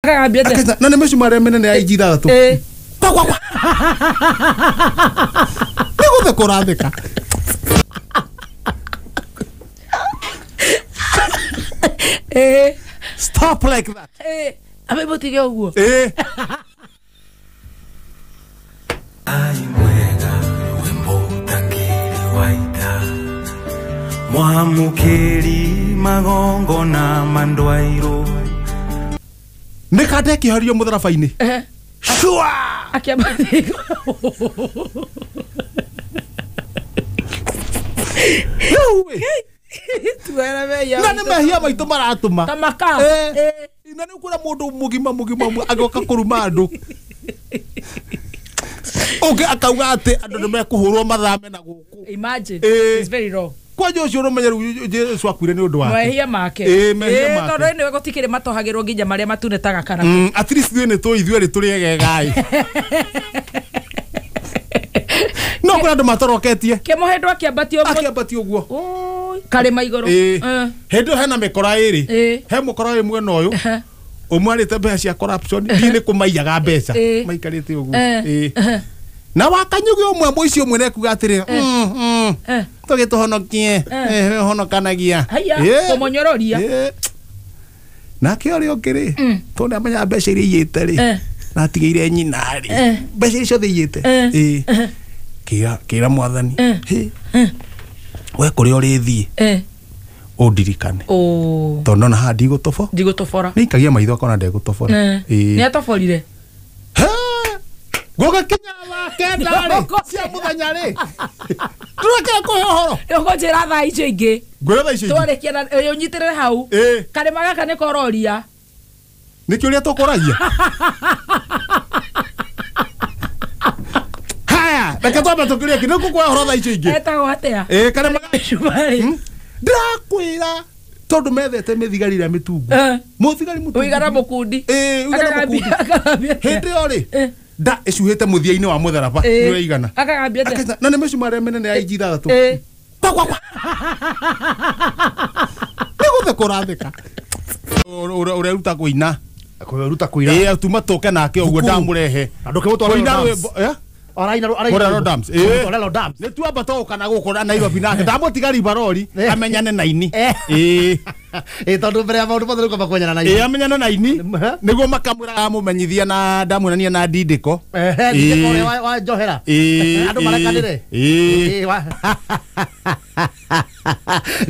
Akagambia atĩa? Akaica, na nĩ mĩcumarĩ mĩnene ya inji ithathatũ. Ĩĩ. Kwa, kwa, kwa. Nĩ gũtheka ũratheka. Ĩĩ. Stop like that. Ĩĩ. Ambe mũtige ũguo. Ĩĩ. Ai mwega wĩmbo ũtakĩrĩ wa ita mwamũkĩri magongona mandwairwo Nĩ kandekĩhorio mũtharaba-inĩ. Ehe. Shua! Akĩamba Rĩu ĩ, tuera mehia na nĩ mehia maitũ maratũma. Ta maka. Ĩĩ. Ĩĩ. Na nĩ ũkuona mũndũ mũgima mũgima agĩũka kũruma andũ. Ũngĩ akauga atĩ andũ nĩ mekũhũrwo mathame na gũkũ. Imagine. Ĩĩ. It's very wrong. Kwanja ũcio ũrũmenye rĩu Jesu akuire nĩ ũndũ wake. Mehia make. Ĩĩ, mehia Ĩĩ, make. tondũ anyway gũtikĩrĩ matohagĩrwo nginya marĩa matune ta gakara. At least ithuĩ nĩ tũĩ ithuĩ erĩ tũrĩ egegai. No kũrĩ andũ matoroketie. Kĩmũhĩndwo akĩambatio Akĩambatio ũguo. Ũi, karĩma igũrũ. Ĩĩ. Ĩĩ. Hĩndĩ ĩyo hena mĩkora ĩrĩ. Ĩĩ. He mũkora wĩ mwena ũyũ. Ehe. Ũmwe arĩte mbeca cia corruption, ndiĩ nĩ kũmaiyaga mbeca. Ĩĩ. Maikarĩte ũguo. Ĩĩ. Ĩĩ. Ehe. Na wakanyugi ũmwe mũici ũmwe nekuga atĩrĩ, Eh. tũgĩtũhonokie, ũhonokanagia. Haiya, Ĩĩ. kũmũnyororia. Ĩĩ. Nake ũrĩa ũngĩ rĩ, tondũ nĩamenya mbeca iria iyĩte rĩ, Eh. na atigĩire nyina rĩ, Eh. mbeca iria ciothe iyĩte. Eh. Ĩĩ. Kĩra kĩra mwathani, Eh. "Hĩ, we kũrĩa ũrĩthiĩ Ĩĩ. ũndirikane." Ũ. Tondũ nona haha ndigũtobo. Ndigũtobora. Nĩikagia maitho akona ndegũtobora. Ĩĩ. Ĩĩ. Nĩ atoborire. Gũgĩkinya thaa kenda rĩ, cia mũthenya rĩ, ndũrekere kũhe ũhoro. Ũkũnjĩra thaa icio ingĩ. Ngwĩra thaa icio ingĩ. Twarĩkia na ĩĩ, ũnyitĩrĩre hau. Ĩĩ. Karĩma gaka nĩ kororia. Nĩ kĩũria tũkũragia. Haya, reke twambe tũkĩrie kĩ, nĩngũkũhe ũhoro thaa icio ingĩ. Etagwo atĩa? Ĩĩ, karĩma gaka. Mĩcumarĩ. Ndĩrakwĩra tondũ methete mĩthigari ĩrĩa mĩtungu. Eh. Mũthigari mũtungu. Ũigana mũkundi. Ĩĩ, ũigana mũkundi. Akagambia atĩa? Hĩndĩ ĩyo rĩ, Eh. nda ĩcuhĩte mũthia-inĩ wa mũtharaba, Ĩĩ. nĩ ũraigana. Akagambia atĩa? Akaica, na nĩ mĩcumarĩ mĩnene ya inji ithathatũ. Ĩĩ. Kwa, kwa, kwa. Nĩ gũtheka ũratheka. Ũreruta kũina. Kwĩruta kũina. Ĩĩ, tuma tũke nake ũguo Thukuru. ndamũrehe. Na ndũkĩmũtware Kũina Lodams. rwĩmbo, eh? Araina Kũrĩa Lodams, ĩĩ. Kũrĩa Lodams. Nĩ tuamba tũgũka na gũkũ na Nairobi nake ndamũtiga Rivaroli Eh. amenyane na ini. Eh. Ĩĩ. Ĩĩ, tondũ mbere ya maũndũ mothe nĩ kwamba kũmenyana na Ĩĩ, ini. amenyane na ini Ehe. nĩguo makamwĩra amũmenyithia na ndamuonania na ndindĩko. Ehe, Ĩĩ. ndindĩko ũrĩa wa njohera. Ĩĩ, Andũ marekanĩre. ĩĩ. Ĩĩ,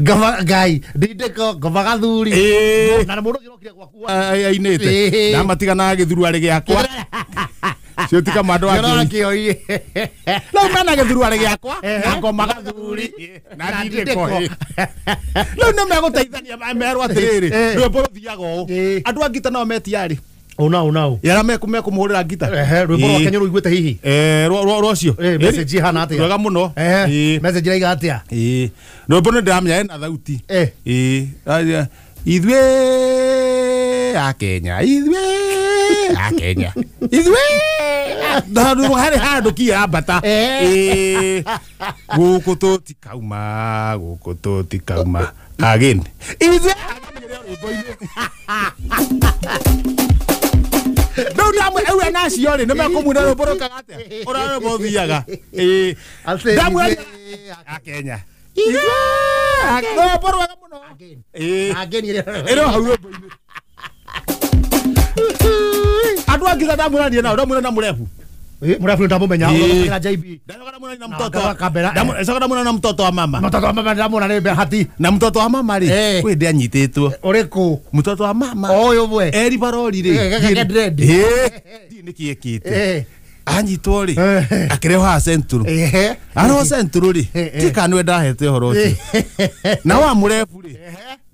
Ngoma Ngai, ndindĩko, ngoma gathuri. Ĩĩ. Na mũndũ ũcio ũrokire gwaku. Ainĩte. Ĩĩ. Ndamatiga na gĩthuruarĩ gĩakwa. Cio ti kama andũ Kĩrora angĩ. kĩo, Rĩu mena gĩthuruarĩ gĩakwa Ehe. na ngoma gathuri na Na ndindĩko. ndindĩko. Rĩu nĩ megũteithania merwo atĩrĩrĩ Eh. rwĩmbo rũthiaga ũũ. Ĩĩ. Andũ a ngita nao metiarĩ. Ũna, ũna, ũ. Arĩa mekũmũhũrĩra ngita. Ehe, rwĩmbo Ĩĩ. rwake nĩ ũrũiguĩte hihi? Eh, rwa rũcio. Ĩĩ, message ĩhana atĩa? Rwega mũno. Ehe, Ĩĩ. message ĩraiga atĩa? Ĩĩ. Rwĩmbo nĩ ndĩramenya ena thauti. Eh. Ĩĩ. Aria, Ithuĩ a Kenya, ithuĩ a Kenya, ithuĩ handũ harĩ handũ kiambata. Eh. Ĩĩ. Gũkũ tũtikauma, gũkũ tũtikauma. Again. Ithuĩ rwĩmbo-inĩ. Rĩu ndamwe rĩu enacio rĩ, nĩmekũmwĩra rwĩmbo rũkaga atĩa? Ũrĩa rwĩmbo ũthiaga. Ĩĩ. Atĩ Ndamwĩra ithuĩ a Kenya. Ithuĩ rwĩmbo rwega mũno. Ĩĩ. Again ĩrĩa- Ĩrĩ o hau rwĩmbo-inĩ. Andũ a ngita ndamwĩranie nao, ndamwĩra na mũrebu. Ĩĩ, mũrebu nĩndamũmenya, Ĩĩ. ũrĩa JB. Ndacoka ndamwĩra na Na, mtoto. ngaba kambera, eh. Ndacoka ndamwĩra na mtoto wa mama. Mtoto wa mama ndĩramwona nĩ Bahati. Na mtoto wa mama rĩ, Eh. kwĩ ndĩ anyitĩtwo. Ũrĩkũ? Mtoto wa mama. O ũyũ ũmwe. Eri barori rĩ. Eh, gaka dread. Ĩĩ. Ndiĩ nĩkĩ ekĩte. Eh. Anyitwo rĩ, Eh. akĩrehwo haha Central. Ehe. Arehwo Central rĩ, Eh, eh. ndiĩ kana nĩwe ndahete ũhoro ũcio. Na wa mũrebu rĩ,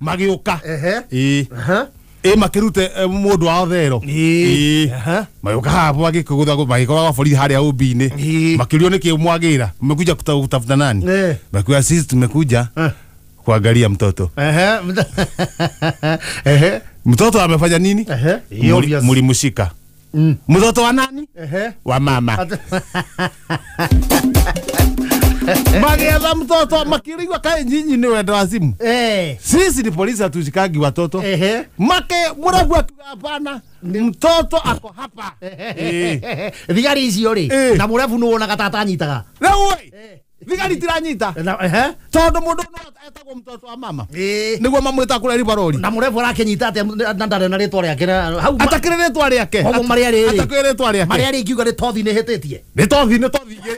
magĩũka. Ehe. Ĩĩ. Aha. Ĩ makĩrute mũndũ wa Othero. Ĩĩ. Ĩĩ. Aha. Magĩũka haha magĩkũgũtha magĩkora gwa borithi harĩa ũmbi-inĩ. Ĩĩ. Makĩũrio nĩkĩ mwagĩra, mmekuja kutafuta nani? Eh. Makiuga sisi tumekuja Eh. kuangalia mtoto. Ehe. Ehe. Mtoto amefanya nini? Ehe. Obvious. Mulimshika. Mm. Mtoto wa nani? Ehe. Wa mama. Ate- Magĩetha mtoto makĩrigwa kaĩ nyinyi nĩ wendo wa simu. Sisi ni polisi hatushikagi watoto. Make mũrabu akiuga hapana, mtoto ako hapa. Thigari icio rĩ na mũrebu nĩ wonaga tata anyitaga. Rĩu ĩ thigari tiranyita tondũ mũndũ no etagwo mtoto wa mama nĩguo mamwĩta kũrĩa ribarori na mũrebu arakĩnyita atĩa na ndarĩ na rĩtwa rĩake hau atakĩrĩ rĩtwa rĩake koguo marĩa rĩrĩ atakĩrĩ rĩtwa rĩake marĩa rĩ ingiuga nĩ tothi nĩ hĩtĩtie nĩ tothi nĩ tothi igĩrĩ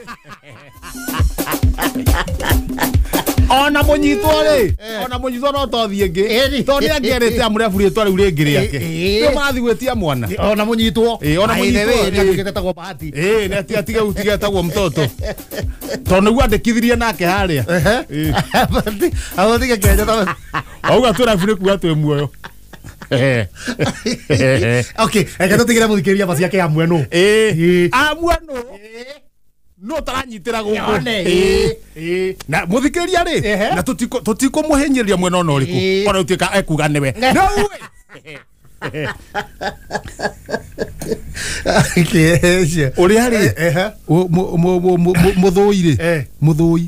ona mũnyitwo rĩ ona mũnyitwo no tothi ĩngĩ tondũ nĩ angĩerĩte amũrebu rĩtwa rĩu rĩngĩ rĩake rĩu marathiĩ gwĩtia mwana ona mũnyitwo ona mũnyitwo nĩ bahati nĩ atige gũtigetagwo mtoto tondũ nĩguo andĩkithirie nake harĩa auga twĩrabu nĩ kuga twĩ muoyo. Okay, reke tũtigĩre mũthikĩrĩria ma ciake amwe nũ amwe nũ no taranyitĩra gũkũ na mũthikĩrĩria rĩ na tũtikũmũhinyĩrĩria mwena ona ũrĩkũ ona ũtuĩka ekuga nĩwe ũrĩa rĩ mũthũi rĩ mũthũi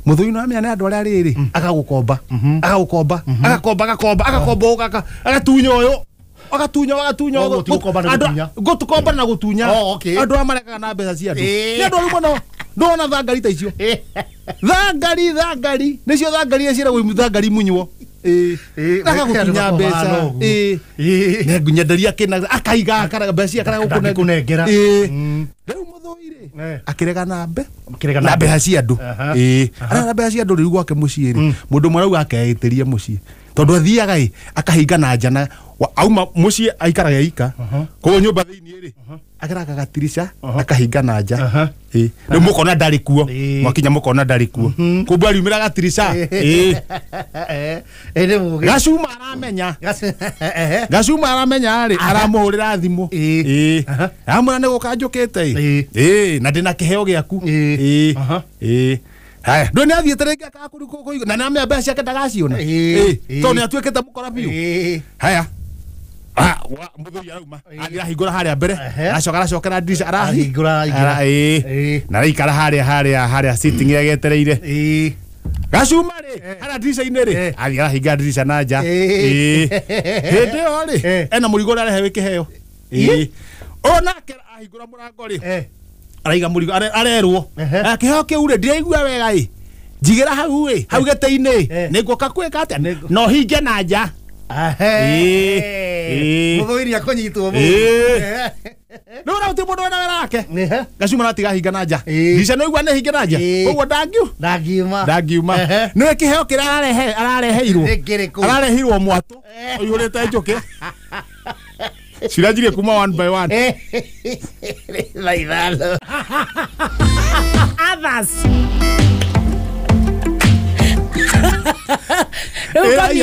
mũthũi no amenya nĩ andũ arĩa rĩrĩ agagũkomba agagũkomba agakomba agakomba agakomba agatunya ũyũ agatunya agatunya gũtukomba na gũtunya andũ arĩa marekaga na mbeca cia andũ nĩ andũ aru mũno ndona thangari ta icio thangari thangari nĩcio thangari iria ciĩragwo thangari munywo agagũtunya mbeca nyenderia kĩna akaiga akaraga mbeca cia akaraga gũkũnengera rĩu mũthũi rĩ akĩrega na na mbeca cia andũ arega mbeca cia andũ rĩu gwake mũciĩ rĩ mũndũ ũmwe arauga akeĩtĩria mũciĩ tondũ athiaga ĩ akahinga na nja na auma mũciĩ aikaraga ika koguo nyũmba thĩinĩ rĩ ageraga gatirica akahinga na nja rĩu mũkona ndarĩ kuo mwakinya mũkona ndarĩ kuo kumbe ariumĩra gatirica gacuma aramenya gacuma aramenya rĩ aramũhũrĩra thimũ aramwĩra nĩ gũka njũkĩte ĩ na ndĩna kĩheo gĩaku haya ndå nä athiä te rä ngä akaga na nä amea mbeca ciake ndagaciona tondå nä atuä kä te må kora biå haya mũthuri arauma athiĩ arahingũra harĩa mbere aracoka aracokera ndirica arahingũra na araikara harĩa harĩa harĩa sitting ĩrĩa egetereire gacuma rĩ harĩa ndirica-inĩ rĩ athiĩ arahinga ndirica na nja hĩndĩ ĩyo rĩ ena mũrigo ũrĩa arehe wĩ kĩheo onake ahingũra mũrango rĩ araiga mũrigo arerwo kĩheo kĩu rĩ ndiraigua wega ĩ njigĩra hau ĩ hau gĩtĩ-inĩ nĩngũka kwĩka atĩa no hinge na nja mũthũi nĩ akũnyitwo rĩu na gũtirĩ mũndũ wĩna wĩra wake gacuma no hinga na nja ndica nĩ aigua nĩ hinge na nja koguo ndangiuma nĩwe kĩheo kĩrĩa arareheirwo arareheirwo mwatũ ũihũrĩte njũkĩ ciranjirie kuma one by one others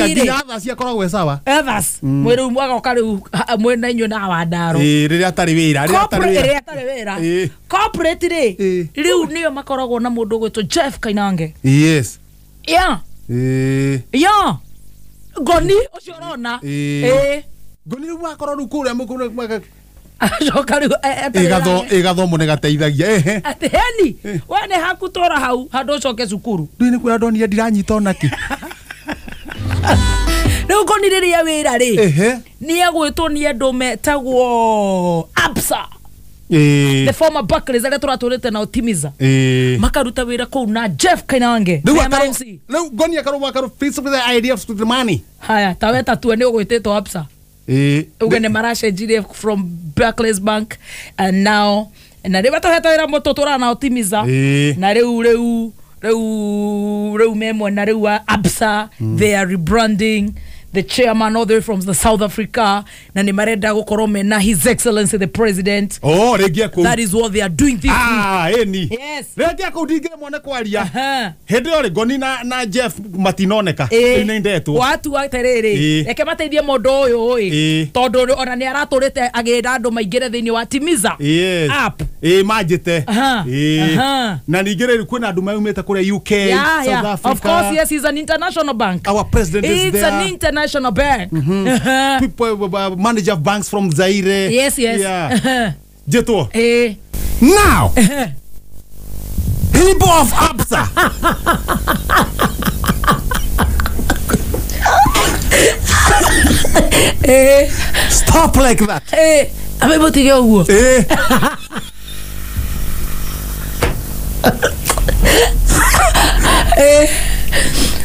nginya others akoragwo e sawa others mwĩrĩ ũmwe agoka rĩu mwĩna inyuĩ na wandaro rĩrĩa atarĩ wĩra rĩrĩa atarĩ wĩra corporate rĩ rĩu nĩo makoragwo na mũndũ ũgwĩtwo Jeff Kainange yes yeah yeah ngoni ũcio ũrona ngoni rĩu wakorwo rĩu kũrĩa mũkũrĩa acoka rĩu ĩgathomo nĩ gateithagia atĩ heni we nĩ haku tũra hau handũ ũcoke cukuru ndũĩ nĩ kwĩra ndonire ndiranyita onakĩ rĩu ngoni rĩrĩa wĩra rĩ nĩ egwĩtwo nĩ andũ metagwo Absa the former Barclays arĩa tũratũrĩte nao Timiza makaruta wĩra kũu na Jeff Kainange rĩu ngoni akarwo akarwo with the idea of the money haya tawe tatue nĩ ũgwĩtĩtwo Absa uge nĩ maracenjirie from Barclays Bank and now na rĩu batũhete wĩra mũtũ tũra nao Timiza na rĩu rĩu rĩu rĩu me mwena rĩu wa Absa they are rebranding the chairman all the way from the South Africa na nĩ marenda gũkorwo mena His Excellency the President oh rĩngĩ kũu that is what they are doing this week ĩni yes rĩngĩ kũu ndingĩremwo nĩ kwaria hĩndĩ ĩyo rĩ ngoni na Jeff matinoneka rĩu nĩ ndetwo watu atĩrĩrĩ reke mateithie mũndũ ũyũ ĩ tondũ ona nĩ aratũrĩte agĩra andũ maingĩre thĩinĩ wa Timiza app manjĩte na ningĩ rĩu kwĩna andũ maumĩte kũrĩa UK South Africa of course yes is an international bank our president is it's there an international bank. People, manager of banks from Zaire. Yes, yes. Yeah. Jeto. Eh. Now. People of Absa. Stop like that. Abe mutige uguo.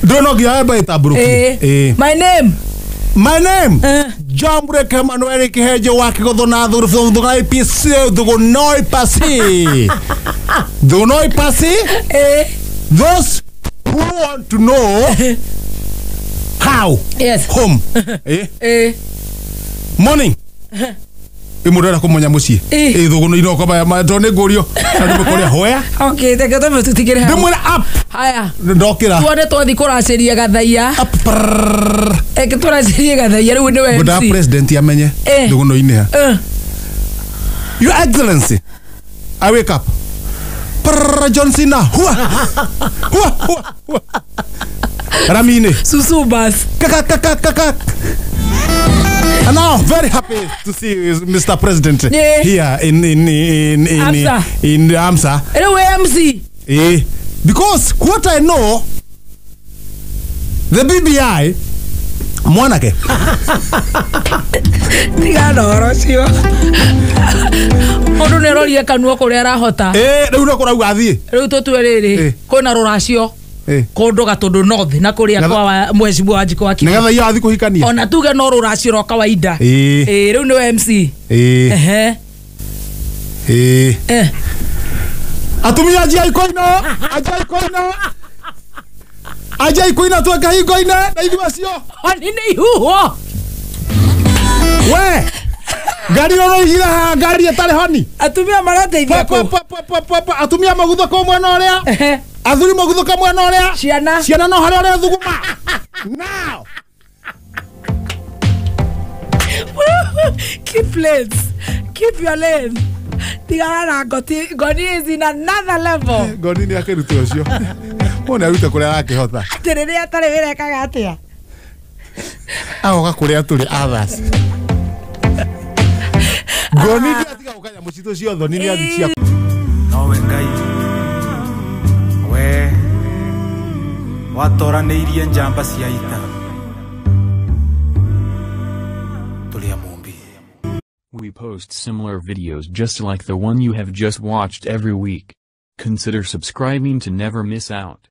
Don't know if My name. My name. John Breke Manuel Kiheje wa Kigothona thuru thungai PC thugunoi pasi. Thugunoi pasi. Those who want to know how. Yes. Home. Morning. Imurera kumunya mucii. Thuguno iroko ba ma to ningurio. Na ndikuria hoya. Okay, teke to tutigire ha. Ndimwira up. Haya. Ndokira. Tuone twathi kuraciria gathaiya. Up. Eke turaciria gathaiya riu niwe MC. Ngunda president amenye thuguno-ini ha. Your Excellency. I wake up. Prrr, John Cena. Hua. Hua hua hua. Ramine. Susu bas. Kaka kaka kaka. And now I'm very happy to see Mr. President here in Amsa. In Amsa. Anyway, MC. Because what I know, the BBI, mwanake. Tiga ndoro cio. Mundu nĩ aroria kanua kũrĩa arahota. Rĩu no kũrauga athiĩ. Rĩu tũtue rĩrĩ, kwĩna rũracio. Kũndũ Gatũndũ North na kũrĩa kwa mheshimiwa Wanjikũ wa Kibera. Nĩgetha iyo athiĩ kũhikania. Ona tuge no rũracio rwa kawaida. Rĩu nĩwe MC. Atumia anjia ikoina, anjia ikoina. Anjia ikoina tweka hingo-inĩ na ithuĩ acio. Oni nĩ ihuho. We ngari ĩno ĩhira haha ngari ĩtarĩ honi. Atumia marateithia kũ? Pa atumia maguthoka mwena ũrĩa. Athuri maguthoka mwena ũrĩa. Ciana. Ciana no harĩa ũrĩa thuguma. Now. Keep lanes. Keep your lane. Tigana na ngoti. Ngoni is in another level. Ngoni nĩ akĩrute ũcio. Mũndũ arute kũrĩa arakĩhota. Atĩ rĩrĩa atarĩ wĩra ekaga atĩa? Agoka kũrĩa tũrĩ others. Ngoni ndiatiga gũkanya mũcitũ ciothe nĩ athi cia. Nowe Ngai. We watoranĩirie njamba cia ita. Tũrĩ a Mũmbi. We post similar videos just like the one you have just watched every week. Consider subscribing to never miss out.